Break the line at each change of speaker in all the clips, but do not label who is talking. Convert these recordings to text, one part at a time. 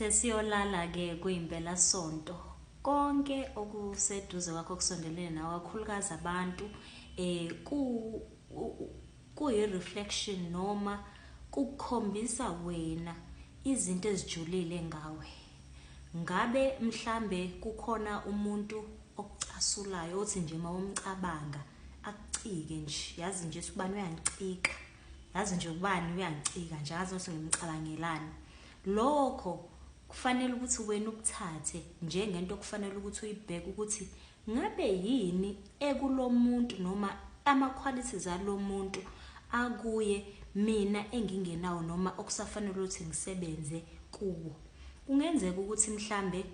Sesiyolala-ke kuyimpelasonto. Konke okuseduze kwakho okusondelene nawe, kakhulukazi abantu, kuyi-reflection noma kukukhombisa wena izinto ezijulile ngawe. Ngabe mhlambe kukhona umuntu okucasulayo othi nje uma umcabanga akucike nje, yazi nje ukuthi ubani uyangicika, yazi nje ubani uyangicika nje, angazi ukuthi ngimcabangelani. Lokho kufanele ukuthi wena ukuthathe njengento okufanele ukuthi uyibheke ukuthi ngabe yini ekulomuntu noma ama-qualities alomuntu akuye mina engingenawo noma okusafanele ukuthi ngisebenze kuwo. Kungenzeka ukuthi mhlambe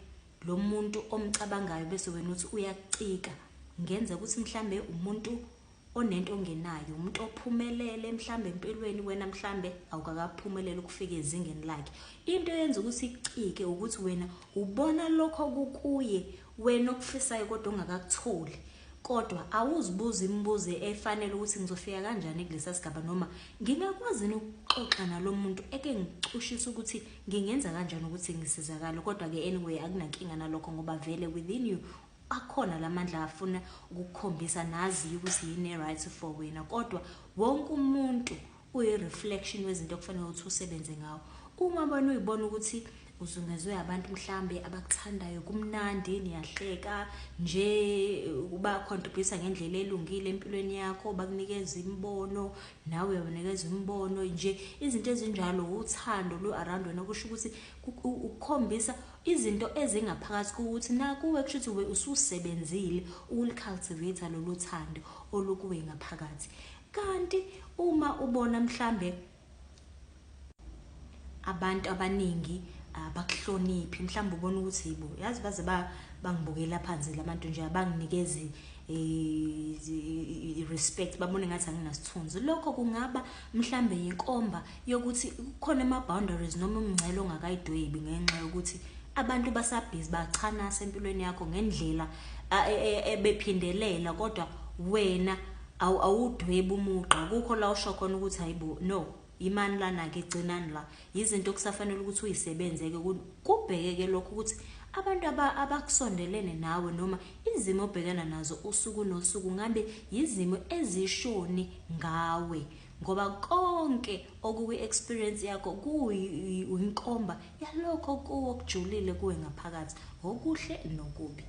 lo muntu omcabangayo bese wena uthi uyakucika, kungenzeka ukuthi mhlambe umuntu onento ongenayo, umuntu ophumelele mhlambe empilweni, wena mhlambe awukakaphumeleli ukufika ezingeni lakhe. Into eyenza ukuthi ikucike ukuthi wena ubona lokho kukuye wena okufisayo kodwa ongakakutholi, kodwa awuzibuzi imibuzo efanele ukuthi ngizofika kanjani kulesa sigaba noma ngingakwazi yini ukuxoxa nalo muntu eke ngicushisa ukuthi ngingenza kanjani ukuthi ngisizakale. Kodwa-ke anyway akunankinga nalokho ngoba vele within you akhona lamandla afuna ukukukhombisa naziyo ukuthi yini e-right for wena. Kodwa wonke umuntu uyi-reflection wezinto okufanele ukuthi usebenze ngawo. Uma wena uyibona ukuthi uzungezwe abantu mhlambe abakuthandayo, kumnandi, niyahleka nje, ba-contribute ngendlela elungile empilweni yakho, bakunikeza imibono, nawe uyabanikeza imibono nje, izinto ezinjalo, uthando lu-around wena, kusho ukuthi ukukhombisa izinto ezingaphakathi kuwukuthi nakuwe kusho ukuthi ususebenzile ukuli-cultivate lolu thando olukuwe ngaphakathi. Kanti uma ubona mhlambe abantu abaningi abakuhloniphi, mhlawumbe ubona ukuthi yibo, yazi baze bangibukela phansi labantu nje, abanginikezi i-respect, babone ngathi anginasithunzi. Lokho kungaba mhlambe inkomba yokuthi kukhona ama-boundaries noma umngcele ongakayidwebi ngenxa yokuthi abantu basabhizi bachanasa empilweni yakho ngendlela ebephindelela, kodwa wena awudwebi umugqa. Akukho la usho khona ukuthi hayibo, no, imani lana-ke, gcinani la. Izinto okusafanele ukuthi uyisebenze-ke, kubheke-ke lokho ukuthi abantu abakusondelene nawe noma izimo obhekana nazo usuku nosuku ngabe yizimo ezishoni ngawe, ngoba konke okukwi-experience yakho kuyinkomba yalokho kuwo okujulile kuwe ngaphakathi, okuhle nokubi.